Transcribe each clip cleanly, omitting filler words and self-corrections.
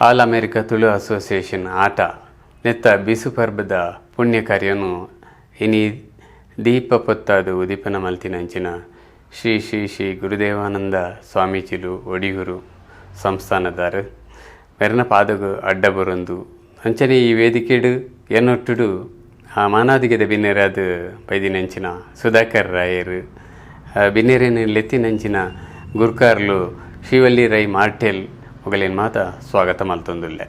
All America Tulu association ಆಟ ನೆತ್ತ ಬಿಸು ಪರ್ಬದ ಪುಣ್ಯ ಕಾರ್ಯನು ಇನಿ ದೀಪ ಪೊತ್ತಾದು ಉದಿಪನ ಮಲ್ತಿನಂಚಿನ ಶ್ರೀ ಶ್ರೀ ಶ್ರೀ ಗುರುದೇವಾನಂದ ಸ್ವಾಮೀಜಿಲು ಒಡಿಯೂರು ಸಂಸ್ಥಾನದಾರು ಮೆರನ ಪಾದಗು ಅಡ್ಡ ಬರೊಂದು ಅಂಚನೆ ಈ ವೇದಿಕೆಡು ಎನ್ನೊಟ್ಟುಡು ಆ ಮಾನಾದಿಗೆದ ಬಿನ್ನೆರಾದ ಬೈದಿನಂಚಿನ ಸುಧಾಕರ್ ರಾಯರು, ಬಿನ್ನೆರೇನು ಲೆತ್ತಿನಂಚಿನ ಗುರ್ಕಾರ್ಲು ಶ್ರೀವಲ್ಲಿ ರೈ ಮಾರ್ಟೆಲ್ ಮೊಗಲೇನ್ ಮಾತ ಸ್ವಾಗತ ಮಲ್ತೊಂದುಲ್ಲೆ.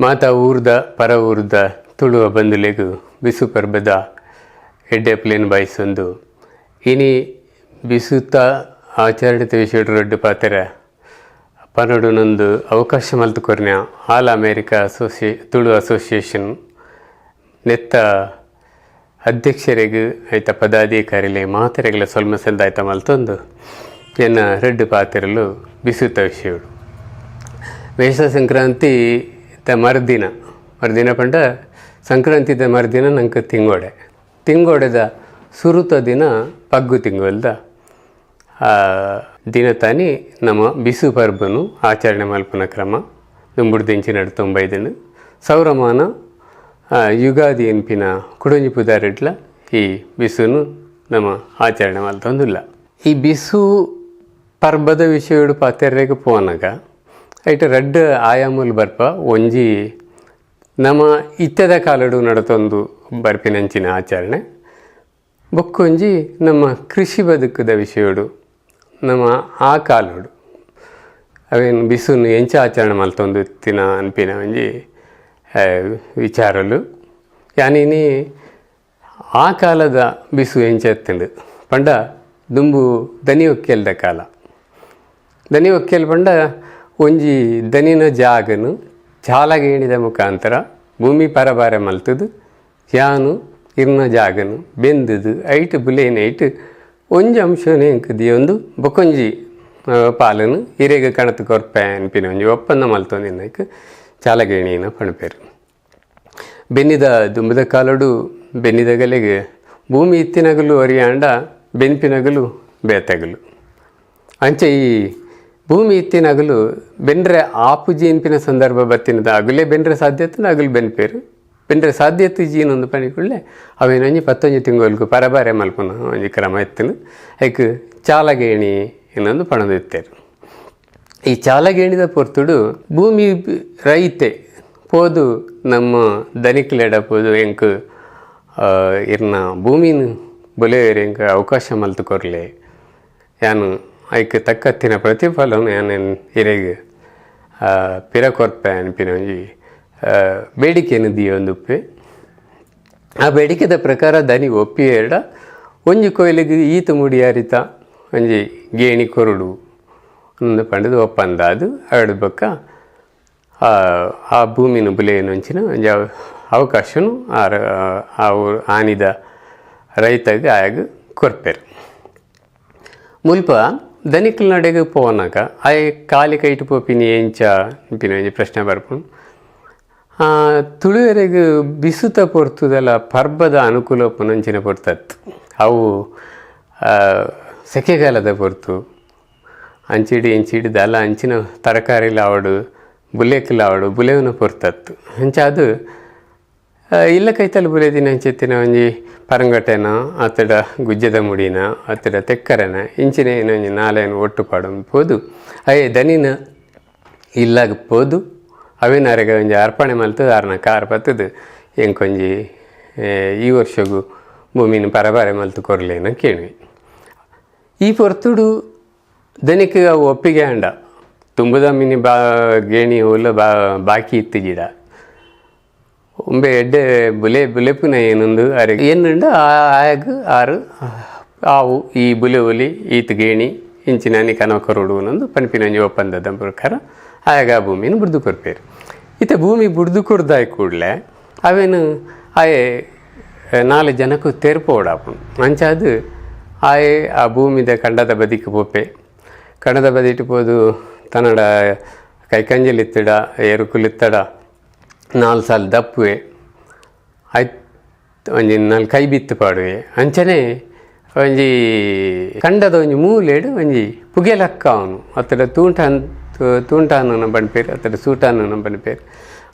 ಮಾತ ಊರ್ದ ಪರ ಊರ್ದ ತುಳುವ ಬಂಧುಲೆಗು ಬಿಸು ಪರ್ಬದ ಎಡ್ಡೆ ಪ್ಲೇನ್ ಬಾಯಿಸೊಂದು ಇನಿ ಬಿಸುತ್ತ ಆಚರಣೆ ವಿಷಯಡ್ ರಡ್ಡು ಪಾತೆರ ಪನೊಡು ನೊಂದು ಅವಕಾಶ ಮಲ್ತು ಕೊರ್ನ್ಯ ಆಲ್ ಅಮೇರಿಕಾ ತುಳು ಅಸೋಸಿಯೇಷನ್ ನೆತ್ತ ಅಧ್ಯಕ್ಷರಿಗೆ ಐತ ಪದಾಧಿಕಾರಿಲೆ ಮಾತೆರೆಗಳ ಸೊಲ್ಮೆಸಲ್ದಾಯ್ತ ಮಲ್ತೊಂದು ಎನ್ನ ರಡ್ಡು ಪಾತೆರಲು ಬಿಸುತ್ತ ವಿಷಯಡು. ಮೇಷ ಸಂಕ್ರಾಂತಿ ತ ಮರುದಿನ, ಮರುದಿನ ಪಂಡ ಸಂಕ್ರಾಂತಿದ ಮರುದಿನ ನಂಗೆ ತಿಂಗೋಡೆ, ತಿಂಗೋಡೆದ ಸುರುತ ದಿನ ಪಗ್ಗು ತಿಂಗೋಲ್ದ ಆ ದಿನ ತಾನಿ ನಮ್ಮ ಬಿಸು ಪರ್ಬನು ಆಚರಣೆ ಮಲ್ಪುನ ಕ್ರಮ ದುಂಬುಡ್ದಿಂಚಿನ ತೊಂಬೈದನು ಸೌರಮಾನ ಯುಗಾದಿ ಎನ್ಪಿನ ಕುಡೊಂಜಿ ಪುದಾರಿಡ್ಲ ಈ ಬಿಸುನು ನಮ್ಮ ಆಚರಣೆ ಮಲ್ತೊಂದುಲ್ಲ. ಈ ಬಿಸು ಪರ್ಬದ ವಿಷಯಡು ಪಾತೆರ್ರೆಗ್ ಪೋನಗ ಐಟ್ ರಡ್ಡ್ ಆಯಾಮುಲು ಬರ್ಪ. ಒಂಜಿ ನಮ ಇತ್ತೆದ ಕಾಲಡು ನಡತೊಂದು ಬರ್ಪಿನಂಚಿನ ಆಚರಣೆ, ಬೊಕ್ಕೊಂಜಿ ನಮ್ಮ ಕೃಷಿ ಬದುಕುದ ವಿಷಯಡು ನಮ್ಮ ಆ ಕಾಲಡು ಅವೇನು ಬಿಸುನು ಎಂಚ ಆಚರಣೆ ಮಲ್ತೊಂದು ಇತ್ತಿನ ಅನ್ಪಿನ ಒಂಜಿ ವಿಚಾರಲು. ಯಾನಿನಿ ಆ ಕಾಲದ ಬಿಸು ಎಂಚ ಇತ್ತುಂಡು ಪಂಡ ದುಂಬು ದನಿ ಒಕ್ಕೆಲ್ದ ಕಾಲ. ದನಿ ಒಕ್ಕೆಲ್ ಪಂಡ ಒಂಜಿ ದನಿನ ಜಾಗನು ಚಾಲಗೇಣಿದ ಮುಖಾಂತರ ಭೂಮಿ ಪರಬಾರೆ ಮಲ್ತದು ಯಾನು ಇರ್ನ ಜಾಗನು ಬೆಂದುದು ಐಟ್ ಬುಲೇನ ಐಟ್ ಒಂಜಿ ಅಂಶನೇ ಎಂಕ್ ದಿಯೊಂದು ಬೊಕೊಂಜಿ ಪಾಲನು ಇರೆಗ್ ಕಣತ್ ಕೊರ್ಪೆ ಅನ್ಪಿನ ಒಂಜಿ ಒಪ್ಪಂದ ಮಲ್ತೊಂದಿನ್ನಕ್ ಚಾಲಗೇಣಿನ ಪಣಪೇರು. ಬೆನ್ನಿದ ದುಂಬದ ಕಾಲಡು ಬೆನ್ನಿದಗಲೆಗೆ ಭೂಮಿ ಇತ್ತಿನಗಲು ಒರಿಯಾಂಡ ಬೆನ್ಪಿನಗಲು ಬೇತಗಲು. ಅಂಚೆ ಈ ಭೂಮಿ ಇತ್ತಿನಗಲು ಬೆನ್ರೆ ಆಪುಜಿ ಎನ್ಪಿನ ಸಂದರ್ಭ ಬತ್ತಿನದ ಅಗಲೇ ಬೆನ್ರೆ ಸಾಧ್ಯತೆ ಅಗಲು ಬೆನ್ಪೇರು ಬೆನ್ರೆ ಸಾಧ್ಯತೆ ಜೀನೊಂದು ಪಣಿಕೊಳ್ಳೆ ಅವೇನೊಂಜಿ ಪತ್ತೊಂಜಿ ತಿಂಗೊಲ್ಗು ಪರಬಾರೆ ಮಲ್ಪುನ ಒಂಜಿ ಕ್ರಮ ಇತ್ತನು. ಐಕ್ ಚಾಲಗೇಣಿ ಇನ್ನೊಂದು ಪಣದು ಇತ್ತೇರು. ಈ ಚಾಲಗೇಣಿದ ಪೊರ್ತುಡು ಭೂಮಿ ರೈತೆ ಪೋದು ನಮ್ಮ ದನಿಕ್ಲೆಡ ಪೋದು ಎಂಕ್ ಇರ್ನ ಭೂಮಿನ ಬುಲೆಯರ್ ಎಂಕ್ ಅವಕಾಶ ಮಲ್ತು ಕೊರ್ಲೆ, ಯಾನು ಐಕ್ ತಕ್ಕತ್ತಿನ ಪ್ರತಿಫಲನು ಯಾನ್ ಇರೆಗ್ ಪಿರ ಕೊರ್ಪೆ ಅನ್ಪಿನ ಒಂಜಿ ಬೇಡಿಕೆಯನ್ನು ದಿಯೊಂದುಪ್ಪೆ. ಆ ಬೇಡಿಕೆದ ಪ್ರಕಾರ ದನಿ ಒಪ್ಪಿಯೇಡ ಒಂಜಿ ಕೊಯ್ಲಿಗೆ ಈತ ಮುಡಿಯಾರಿತ ಒಂಜಿ ಗೇಣಿ ಕೊರಡು ಒಂದು ಪಂಡದು ಒಪ್ಪಂದ. ಅದು ಅರಡು ಬೊಕ್ಕ ಆ ಭೂಮಿನ ಬುಲೆಯನಂಚಿನ ಒಂಜಿ ಅವಕಾಶನು ಆ ಆನಿದ ರೈತಗ್ ಆಯಗ್ ಕೊರ್ಪೆರ್. ಮುಲ್ಪ ದನಿಕ್ಲ್ ನಡೆಗ್ ಪೋನಗ ಆಯೆ ಕಾಲಿ ಕೈಟ್ ಪೋಪಿನಿ ಎಂಚ ಇನ್ಪಿನ ಒಂಜಿ ಪ್ರಶ್ನೆ ಬರ್ಪುಂಡು. ತುಳುವೆರೆಗ್ ಬಿಸುತ ಪೊರ್ತುದಲ ಪರ್ಬದ ಅನುಕೂಲ ಪುನಂಚಿನ ಪೊರ್ತತ್ ಅವು ಸೆಕೆಗಾಲದ ಪೊರ್ತು. ಅಂಚಿಡಿ ಇಂಚಿಡಿ ದಲ ಅಂಚಿನ ತರಕಾರಿಲಾವಡು ಬುಲೆಕ್ಲಾವಡು ಬುಲೆವುನ ಪೊರ್ತತ್ತು. ಅಂಚಾದ್ ಇಲ್ಲ ಕೈತಲ್ ಬುಲೆದಿನ ಅಂಚೆತ್ತಿನ ಒಂಜಿ ಪರಂಗಟೆನ ಅತ್ತಡ ಗುಜ್ಜೆದ ಮುಡಿನ ಅತ್ತಡ ತೆಕ್ಕರೆನ ಇಂಚಿನ ಒಂಜಿ ನಾಲೆನ್ ಒಟ್ಟು ಪಾಡೊಂದು ಪೋದು ಅಯೆ ದನಿನ ಇಲ್ಲಾಗ ಪೋದು ಅವೇನ ಅರೆಗ ಒಂಜಿ ಅರ್ಪಣೆ ಮಲ್ತದು ಆರ್ನ ಕಾರ್ ಪತ್ತದು ಎಂಕೊಂಜಿ ಈ ವರ್ಷಗು ಭೂಮಿನ ಪರಬಾರೆ ಮಲ್ತು ಕೊರ್ಲೇನ ಕೇಳುವೆ. ಈ ಪೊರ್ತುಡು ದನಿಕ್ ಅವು ಒಪ್ಪಿಗೆ ಅಂಡ ತುಂಬುದ ಮಿನಿ ಬಾ ಗೇಣಿ ಹುಲ್ಲ ಬಾ ಬಾಕಿ ಇತ್ತು ಗಿಡ ಉಂಬೆ ಎಡ್ಡೆ ಬುಲೆ ಬುಲೆಪುನ ಏನೊಂದು ಅರೆ ಏನುಂಡ ಆಯಗ್ ಆರು ಆವು ಈ ಬುಲೆ ಒಲಿ ಈತ್ ಗೇಣಿ ಇಂಚಿನ ಕನವ ಕೊರಡು ಅನ್ನೊಂದು ಪನ್ಪಿನಂಜಿ ಒಪ್ಪಂದದ ಪ್ರಕಾರ ಆಯಾಗ ಆ ಭೂಮಿನ ಬುಡ್ದು ಕೊರ್ಪೇರು. ಇತ್ತೆ ಭೂಮಿ ಬುಡ್ದು ಕೊರ್ದಾಯ್ ಕೂಡಲೇ ಅವೇನು ಆಯೆ ನಾಲ್ ಜನಕ್ಕೂ ತೆರ್ಪೋಡಾಪುಂಡು. ಅಂಚಾದ್ ಆಯೆ ಆ ಭೂಮಿದ ಕಂಡದ ಬದಿಕ್ ಪೋಪೆ. ಕಂಡದ ಬದಿಟ್ ಪೋದು ತನ್ನಡ ಕೈಕಂಜಲಿತ್ತಡ ಎರುಕುಲಿತ್ತಡ ನಾಲ್ ಸಾಲ್ ದಪ್ಪುವೆ, ಐತ್ ಒಂಜಿ ನಾಲ್ ಕೈ ಬಿತ್ತು ಪಾಡುವೆ. ಅಂಚನೆ ಒಂಜಿ ಕಂಡದ ಒಂಜಿ ಮೂಲೆಡ್ ಒಂಜಿ ಪುಗೆಲಕ್ಕ ಅವನು ಅತ್ತಡ ತೂಂಟ ತೂಂಟಾನು ಪನ್ಪೆರ್ ಅತ್ತಡ ಸೂಟಾನು ಪನ್ಪೆರ್.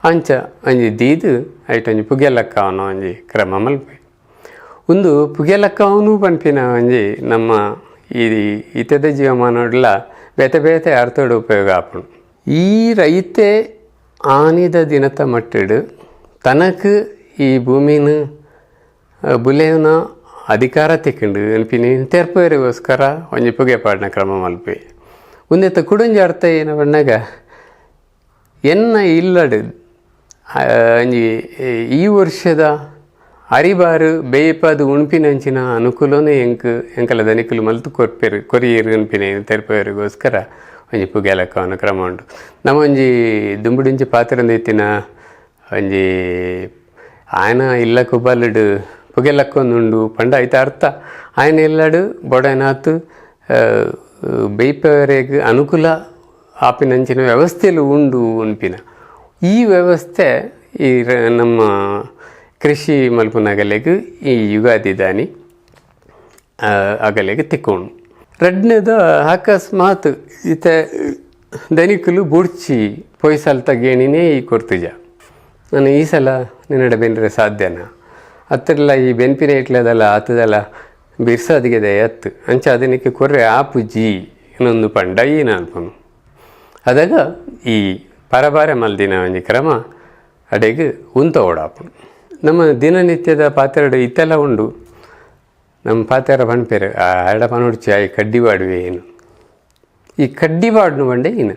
ಅಂಚ ಒಂಜಿ ದೀದ್ ಐಟ್ ಒಂಜಿ ಪುಗೆಲಕ್ಕಾವನ ಒಂಜಿ ಕ್ರಮ ಮಲ್ಪೆ. ಉಂದು ಪುಗೆಲಕ್ಕಾವನು ಪನ್ಪಿನ ಒಂಜಿ ನಮ್ಮ ಈ ಇತ್ತೆದ ಜೀವಮಾನೊಡ್ಲ ಬೇತೆ ಬೇತೆ ಅರ್ಥಡ್ ಉಪಯೋಗ ಆಪುಂಡು. ಈ ರೈತೆ ಆನಿದ ದಿನತ ಮಟ್ಟಡ್ ತನಕ್ ಈ ಭೂಮಿನ ಬುಲೆಯುನ ಅಧಿಕಾರ ತಿಕ್ಕಂಡು ಅನ್ಪಿನಿ ತೆರ್ಪುವರೆಗೋಸ್ಕರ ಒಂಜಿ ಪುಗೆ ಪಾಡಿನ ಕ್ರಮ ಮಲ್ಪೆ. ಉಂದೆತ್ತ ಕುಡೊಂಜಿ ಅರ್ಥ ಏನು ಪನ್ನಗ ಎನ್ನ ಇಲ್ಲಡ್ ಒಂಜಿ ಈ ವರ್ಷದ ಅರಿಬಾರು ಬೇಯ್ಪಾದ ಉಣ್ಪಿನಂಚಿನ ಅನುಕೂಲನೇ ಎಂಕ್ ಎಂಕಲ ದನಿಕುಲು ಮಲ್ತು ಕೊರ್ಪೆರು ಕೊರಿಯೆರು ಅನ್ಪಿನ ತೆರ್ಪುವರೆಗೋಸ್ಕರ ಒಂಜಿ ಪುಗೆ ಲಕ್ಕವನ ಕ್ರಮ ಉಂಡು. ನಮ್ಮ ಒಂಜಿ ದುಂಬುಡಿಂಚಿ ಪಾತ್ರಂದ ಇತ್ತಿನ ಒಂಜಿ ಆಯನ ಇಲ್ಲ ಕುಬಾಲುಡು ಪುಗೆ ಲಕ್ಕೊಂದುಂಡು ಪಂಡ ಐತ ಅರ್ಥ ಆಯನ ಇಲ್ಲಡು ಬೊಡನಾತು ಬೇಯ್ಪವರೆಗ್ ಅನುಕೂಲ ಆಪಿನಂಚಿನ ವ್ಯವಸ್ಥೆಲು ಉಂಡು ಅನ್ಪಿನ ಈ ವ್ಯವಸ್ಥೆ ಈ ನಮ್ಮ ಕೃಷಿ ಮಲ್ಪುನಗಲೆಗ್ ಈ ಯುಗಾದಿ ದಾನಿ ಅಗಲೆಗ್ ತಿಕ್ಕೊಂಡು. ರಡ್ಡನೇದ ಅಕಸ್ಮಾತ್ ಇತ್ತೆ ದನಿಕುಲು ಬುಡ್ಚಿ ಪೊಯ್ಸಲ್ತ ಗೇಣಿನೇ ಈ ಕೊರ್ತುಜ ನಾನು ಈ ಸಲ ನಿನ್ನಡ ಬೆನ್ರೆ ಸಾಧ್ಯನಾ ಅತ್ತರ್ಲ ಈ ಬೆನ್ಪಿನ ಇಟ್ಲದಲ್ಲ ಆತದಲ್ಲ ಬಿರ್ಸಾದಿಗೆ ಅತ್ತು ಅಂಚ ಅದನಿಕ್ಕೆ ಕೊರ್ರೆ ಆಪುಜಿ ಇನ್ನೊಂದು ಪಂಡ ಈ ನಾಲ್ಪನು. ಅದಾಗ ಈ ಪರಬಾರೆ ಮಲ್ದಿನ ಒಂಜಿ ಕ್ರಮ ಅಡೆಗ್ ಉಂತ ಓಡಾಪುಂಡು. ನಮ್ಮ ದಿನನಿತ್ಯದ ಪಾತ್ರೆಡು ಇತ್ತೆಲ್ಲ ಉಂಡು. ನಮ್ಮ ಪಾತೆರ ಪನ್ಪೆರ್ ಆಯಡ ಪನೊಡ್ಚಿ ಆಯೆ ಕಡ್ಡಿ ಪಾಡುವೆ ಏನು ಈ ಕಡ್ಡಿ ಪಾಡ್ನು ಪಂಡೆ ಏನು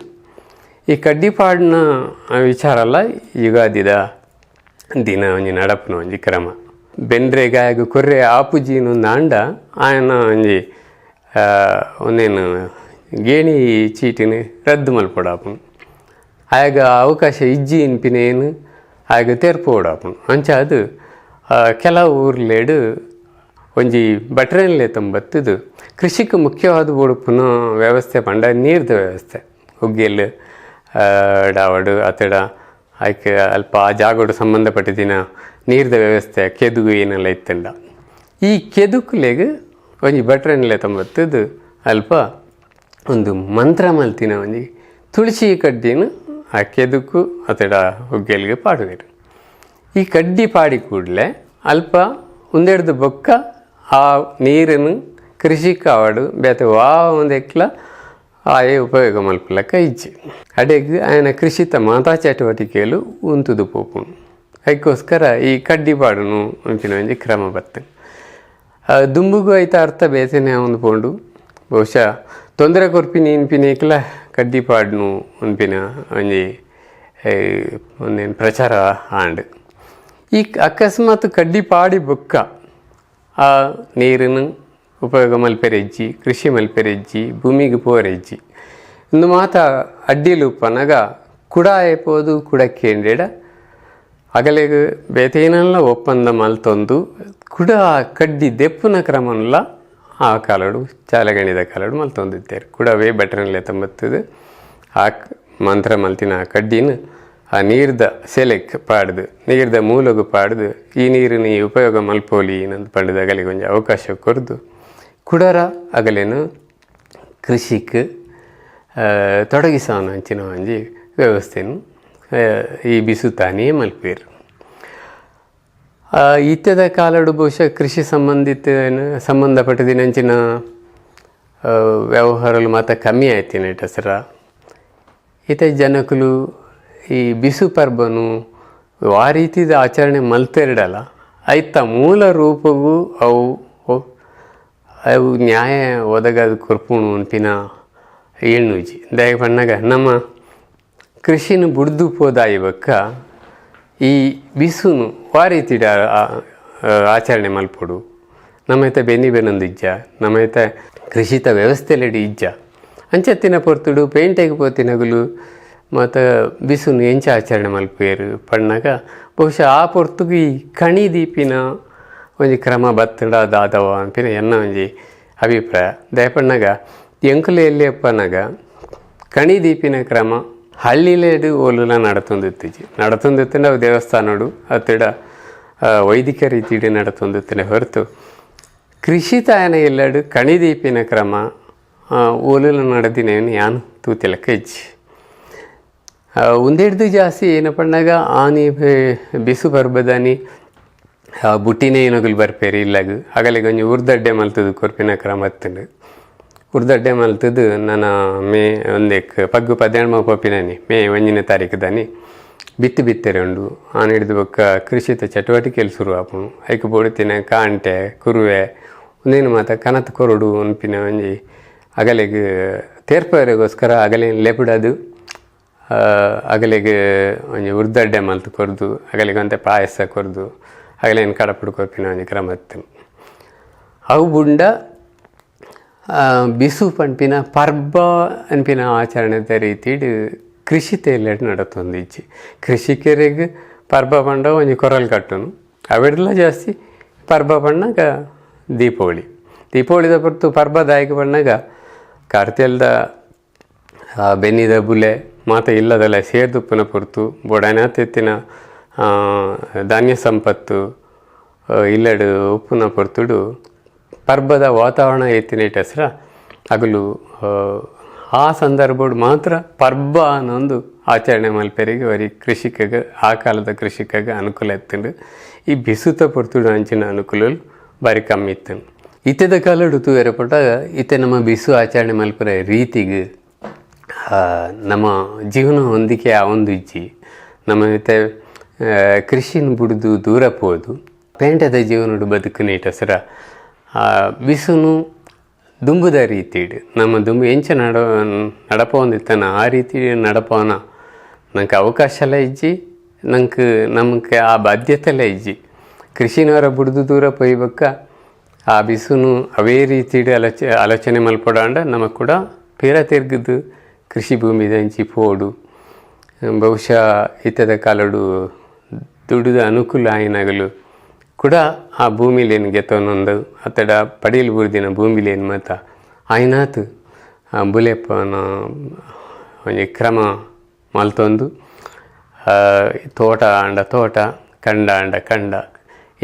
ಈ ಕಡ್ಡಿ ಪಾಡ್ನ ವಿಚಾರಲ್ಲ ಯುಗಾದಿದ ದಿನ ಒಂಜಿ ನಡಪುನ ಒಂಜಿ ಕ್ರಮ. ಬೆಂಡ್ರೆ ಗಾಯಗ್ ಕೊರ್ರೆ ಆಪುಜಿ ಆಂಡ ಆಯನ ಒಂಜಿ ಒಂದೇನು ಗೇಣಿ ಚೀಟಿನ ರದ್ದು ಮಲ್ಪೊಡಾಪುಂಡು. ಆಯಗ ಅವಕಾಶ ಇಜ್ಜಿ ಇನ್ಪಿನೇನು ಆಯಗ ತೆರ್ಪೋಡಾಪುಂಡು. ಅಂಚ ಅದು ಕೆಲವು ಊರ್ಲೆಡ್ ಒಂಜಿ ಬಟ್ರೆನ್ಲೆ ತಂಬತ್ತದು ಕೃಷಿಕ್ ಮುಖ್ಯವಾದ ಬೋಡುಪುನ ವ್ಯವಸ್ಥೆ ಪಂಡ ನೀರ್ದ ವ್ಯವಸ್ಥೆ. ಉಗ್ಗೆಲ್ ಡಾವಡು ಅತ್ತಡ ಐಕ್ ಅಲ್ಪ ಆ ಜಾಗೋಡು ಸಂಬಂಧಪಟ್ಟಿದಿನ ನೀರ್ದ ವ್ಯವಸ್ಥೆ ಕೆದುಗು ಏನೆಲ್ಲ ಇತ್ತಂಡ ಈ ಕೆದುಕುಲೆಗ್ ಒಂಜಿ ಬಟ್ರೆನ್ಲೆ ತಂಬತ್ತದು ಅಲ್ಪ ಒಂದು ಮಂತ್ರ ಮಲ್ತಿನ ಒಂಜಿ ತುಳಸಿ ಕಡ್ಡಿನ ಆ ಕೆದುಕು ಅತ್ತಡ ಉಗ್ಗೆಲ್ಗೆ ಪಾಡುವೆರ್. ಈ ಕಡ್ಡಿ ಪಾಡಿ ಕೂಡಲೇ ಅಲ್ಪ ಉಂದೆಡ್ದು ಬೊಕ್ಕ ಆ ನೀರನ್ನು ಕೃಷಿಕ್ ಆವಡ್ ಬೇತೆ ವಾ ಒಂದೆಕ್ಲ ಆಯೆ ಉಪಯೋಗ ಮಲ್ಪುಲಕ್ಕ ಇಜ್ಜಿ. ಅಡೆಗ್ ಆಯನ ಕೃಷಿತ ಮಾತಾ ಚಟುವಟಿಕೆಲು ಉಂತುದು ಪೋಪುಂಡು. ಅದಕ್ಕೋಸ್ಕರ ಈ ಕಡ್ಡಿ ಪಾಡುನು ಅಂಚಿನ ಒಂಜಿ ಕ್ರಮ ಬತ್ತು. ದುಂಬುಗು ಐತ ಅರ್ಥ ಬೇತೆನೆ ಒಂದು ಪೋಂಡು. ಬಹುಶಃ ತೊಂದರೆ ಕೊರ್ಪಿನಿ ಇನ್ಪಿನೇಕ್ಲ ಕಡ್ಡಿ ಪಾಡ್ನು ಉನ್ಪಿನ ಒಂಜಿ ಒಂದೇನು ಪ್ರಚಾರ ಆಂಡ್. ಈ ಅಕಸ್ಮಾತ್ ಕಡ್ಡಿ ಪಾಡಿ ಬೊಕ್ಕ ಆ ನೀರನ್ನು ಉಪಯೋಗ ಮಲ್ಪೆರೆಜ್ಜಿ, ಕೃಷಿ ಮಲ್ಪೆರೆಜ್ಜಿ, ಭೂಮಿಗೆ ಪೋರೆಜ್ಜಿ ಇಂದು ಮಾತ ಅಡ್ಡಿಲು ಉಪ್ಪನಗ ಕುಡ ಆಯ್ಪೋದು ಕುಡ ಕೇಂದ್ರೆಡ ಅಗಲೆಗ್ ಬೇತೇನಲ್ಲ ಒಪ್ಪಂದ ಮಲ್ತೊಂದು ಕುಡ ಕಡ್ಡಿ ದೆಪ್ಪುನ ಕ್ರಮನ್ಲ ಆ ಕಾಲಡು ಚಾಲಗಣಿದ ಕಾಲಡು ಮಲ್ತೊಂದಿದ್ದಾರೆ. ಕುಡವೇ ಬಟನ್ಲೆ ತಂಬತ್ತದು ಆ ಮಂತ್ರ ಮಲ್ತಿನ ಆ ಕಡ್ಡಿನ ಆ ನೀರ್ದ ಸೆಲೆಕ್ ಪಾಡ್ದು ನೀರ್ದ ಮೂಲಗು ಪಾಡ್ದು ಈ ನೀರಿನ ಈ ಉಪಯೋಗ ಮಲ್ಪೋಲಿ ನಂದು ಪಂಡದ ಅಗಲಿಗೆ ಒಂಜಿ ಅವಕಾಶ ಕೊರ್ದು ಕುಡರ ಅಗಲೇನು ಕೃಷಿಕ್ ತೊಡಗಿಸೋಣ ಅಂಚಿನ ಒಂಜಿ ವ್ಯವಸ್ಥೆನು ಈ ಬಿಸುತಾನಿಯೇ ಮಲ್ಪೇರು. ಇತ್ಯದ ಕಾಲಡು ಬಹುಶಃ ಕೃಷಿ ಸಂಬಂಧಿತ ಸಂಬಂಧಪಟ್ಟಿದಿನಂಚಿನ ವ್ಯವಹಾರలు ಮಾತ ಕಮ್ಮಿ ಆಯ್ತಿನ ಸರ. ಇತ್ತೆ ಜನಕುಲು ಈ ಬಿಸು ಪರ್ಬನು ಆ ರೀತಿದ ಆಚರಣೆ ಮಲ್ತೆರಡಲ್ಲ ಐತ ಮೂಲ ರೂಪಗೂ ಅವು ಅವು ನ್ಯಾಯ ಒದಗದು ಕೊರ್ಪುಣು ಅನ್ಪಿನ ಎಣ್ಣುಜಿ. ದಯ ಪಣ್ಣಗ ನಮ್ಮ ಕೃಷಿನ ಬುಡ್ದು ಪೋದಾಯಿ ಬೊಕ್ಕ ಈ ಬಿಸುನು ವಾ ರೀತಿಡ್ ಆಚರಣೆ ಮಲ್ಪೊಡು. ನಮ್ಮೈತ ಬೆನ್ನಿ ಬೆನೊಂದಿಜ್ಜ ನಮ್ಮೈತ ಕೃಷಿತ ವ್ಯವಸ್ಥೆಲೆಡ್ ಇಜ್ಜ ಅಂಚತ್ತಿನ ಪೊರ್ತುಡು ಪೇಂಟೆಗ್ ಪೋತಿನಗುಲು ಮಾತ ಬಿಸುನು ಎಂಚ ಆಚರಣೆ ಮಲ್ಪುವೆರ್ ಪಣ್ಣಗ ಬಹುಶಃ ಆ ಪೊರ್ತುಗು ಈ ಕಣಿ ದೀಪಿನ ಒಂಜಿ ಕ್ರಮ ಬತ್ತಡ ದಾದವ ಅನ್ಪಿನ ಎನ್ನ ಒಂಜಿ ಅಭಿಪ್ರಾಯ. ದಯಪಣ್ಣಗ ಎಂಕುಲು ಎಲ್ಲಿಯಪ್ಪನಾಗ ಕಣಿ ದೀಪಿನ ಕ್ರಮ ಹಳ್ಳಿಲೇಡ್ ಓಲುಲ ನಡತೊಂದಿತ್ತಿಜಿ. ನಡತೊಂದಿತ್ತಂಡ ಅವು ದೇವಸ್ಥಾನಡು ಅತ್ತಡ ವೈದಿಕ ರೀತಿಡ್ ನಡತೊಂದಿತ್ತಿನ ಹೊರತು ಕೃಷಿ ತಾಯನ ಇಲ್ಲಡ್ ಕಣಿ ದೀಪಿನ ಕ್ರಮ ಓಲುಲ ನಡದಿನ ಯಾನ್ ತೂತಿಲಕ್ಕ ಇಜ್ಜಿ. ಉಂದೆಡ್ದ್ ಜಾಸ್ತಿ ಏನಪಣ್ಣಗ ಆನಿ ಬಿಸು ಪರ್ಬದಾನಿ ಬುಟ್ಟಿನೇ ಏನಗುಲು ಬರ್ಪೇರು ಇಲ್ಲಗ್ ಅಗಲಿಗೆ ಒಂಜಿ ಉರ್ದಡ್ಡೆ ಮಲ್ತದು ಕೊರ್ಪಿನ ಕ್ರಮ ಇತ್ತುಂಡು. ಉರ್ದಡ್ಡೆ ಮಲ್ತದು ನನ ಮೇ ಒಂದೆಕ್ ಪಗ್ಗು ಪದ್ದೆಣ್ಮ ಪೋಪಿನನಿ ಮೇ 1ನೇ ತಾರೀಕು ದಾನಿ ಬಿತ್ತು ಬಿತ್ತೆರೆ ಉಂಡು. ಆನ್ ಹಿಡ್ದು ಬೊಕ್ಕ ಕೃಷಿತ ಚಟುವಟಿಕೆಲು ಶುರು ಆಪುಂಡು. ಐಕ್ ಬೋಡುತ್ತಿನ ಕಾಂಟೆ ಕುರುವೆ ಉಂದೇನು ಮಾತ ಕನತ್ ಕೊರೊಡು ಅನ್ಪಿನ ಒಂಜಿ ಅಗಲೆಗ್ ತೇರ್ಪರೆಗೋಸ್ಕರ ಅಗಲೇನು ಲೆಪುಡದು ಅಗಲೆಗ್ ಒಂಜಿ ಉರ್ದಡ್ಡೆ ಮಲ್ತ್ ಕೊರ್ದು ಅಗಲೆಗ್ ಒಂತೆ ಪಾಯಸ ಕೊರ್ದು ಅಗಲೇನು ಕಡಪುಡು ಕೊರ್ಪಿನ ಒಂಜಿ ಕ್ರಮ ಇತ್ತು. ಅವು ಬುಂಡ ಬಿಸು ಪನ್ಪಿನ ಪರ್ಬ ಅನ್ಪಿನ ಆಚರಣೆದ ರೀತಿಡ್ ಕೃಷಿ ತೇಲೆಡ್ ನಡತೊಂದಿಜ್ಜಿ. ಕೃಷಿಕರೆಗ್ ಪರ್ಬ ಪಂಡ ಒಂಜಿ ಕೊರಲ್ ಕಟ್ಟುನು ಅವೆಡ್ಲ ಜಾಸ್ತಿ ಪರ್ಬ ಪಣ್ಣಗ ದೀಪಾವಳಿ. ದೀಪಾವಳಿದ ಪೊರ್ತು ಪರ್ಬ ದಾಯೆಗ್ ಪಣ್ಣಗ ಕಾರ್ತೆಲ್ದ ಬೆನ್ನಿದ ಬುಲೆ ಮಾತ ಇಲ್ಲದಲ್ಲ ಸೇರ್ದುಪ್ಪುನ ಪೊರ್ತು ಬೊಡಾಯಿನಾತ್ ಇತ್ತಿನ ಧಾನ್ಯ ಸಂಪತ್ತು ಇಲ್ಲಡ್ ಉಪ್ಪುನ ಪೊರ್ತುಡು ಪರ್ಬದ ವಾತಾವರಣ ಇತ್ತಿನ ಹೆಸ್ರ ಅಗಲು ಆ ಸಂದರ್ಭಡ್ ಮಾತ್ರ ಪರ್ಬ ಅನ್ನೊಂದು ಆಚರಣೆ ಮಲ್ಪೆರಿಗೆ ವರಿ ಕೃಷಿಕಗ ಆ ಕಾಲದ ಕೃಷಿಕಗ ಅನುಕೂಲ ಇತ್ತುಂಡು. ಈ ಬಿಸುತ ಪೊರ್ತುಡು ಅಂಚಿನ ಅನುಕೂಲలు ಬಾರಿ ಕಮ್ಮಿ ಇತ್ತುಂಡು. ಇತ್ತೆದ ಕಾಲಡು ತೂವೆರೆ ಪೋಟ ಇತ್ತೆ ನಮ್ಮ ಬಿಸು ಆಚರಣೆ ಮಲ್ಪುನ ರೀತಿಗ್ ನಮ್ಮ ಜೀವನ ಹೊಂದಿಕೆ ಆವೊಂದು ಇಜ್ಜಿ. ನಮ್ಮ ಇತ್ತೆ ಕೃಷಿನ್ ಬುಡ್ದು ದೂರ ಪೋದು ಪೇಂಟೆದ ಜೀವನಡು ಬದುಕುನ ಹೆಸರ ಬಿಸುನು ದುಂಬುದ ರೀತಿಡ್ ನಮ್ಮ ದುಂಬು ಎಂಚ ನಡಪವೊಂದಿತ್ತನ ಆ ರೀತಿ ನಡಪವನ ನಂಗೆ ಅವಕಾಶಲ ಇಜ್ಜಿ, ನಂಗೆ ನಮಕ್ ಆ ಬಾಧ್ಯತೆಲ ಇಜ್ಜಿ. ಕೃಷಿನವರ ಬುಡ್ದು ದೂರ ಪೋಯಿ ಬೊಕ್ಕ ಆ ಬಿಸುನು ಅವೇ ರೀತಿಡ್ ಆಲೋಚನೆ ಮಲ್ಪೊಡಾಂಡ ನಮಕ್ ಕೂಡ ಪಿರ ತಿರ್ಗುದು ಕೃಷಿ ಭೂಮಿದಂಚಿ ಪೋಡು. ಬಹುಶಃ ಇತ್ತೆದ ಕಾಲಡು ದುಡ್ಡುದ ಅನುಕೂಲ ಆಯಿನಗಲು ಕೂಡ ಆ ಭೂಮಿಲೇನು ಗೆತೊನೊಂದು ಅತ್ತಡ ಪಡೀಲ್ ಬೂರ್ದಿನ ಭೂಮಿಲೇನು ಮಾತ ಆಯಿನಾತ್ ಬುಲೆಪನ ಒಂಜಿ ಕ್ರಮ ಮಲ್ತೊಂದು ತೋಟ ಆಂಡ ತೋಟ, ಕಂಡ ಆಂಡ ಕಂಡ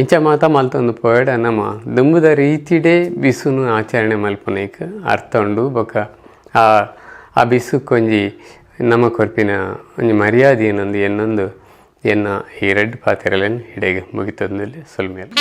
ಇಂಚ ಮಾತ ಮಲ್ತೊಂದು ಪೋಯಡ ನಮ ದುಂಬುದ ರೀತಿಡೇ ಬಿಸುನು ಆಚರಣೆ ಮಲ್ಪುನೈಕ್ ಅರ್ಥ ಉಂಡು. ಬೊಕ ಆ ಆ ಬಿಸುಕ್ಕೊಂಜಿ ನಮ ಕೊರ್ಪಿನ ಒಂಜಿ ಮರ್ಯಾದೆ ಏನೊಂದು ಎನ್ನೊಂದು ಎನ್ನ ಈ ರಡ್ಡ್ ಪಾತೆರಲೆನ್ ಇಡೆಗ್ ಮುಗಿತೊಂದುಲ್ಲೆ. ಸೊಲ್ಮೆಲು.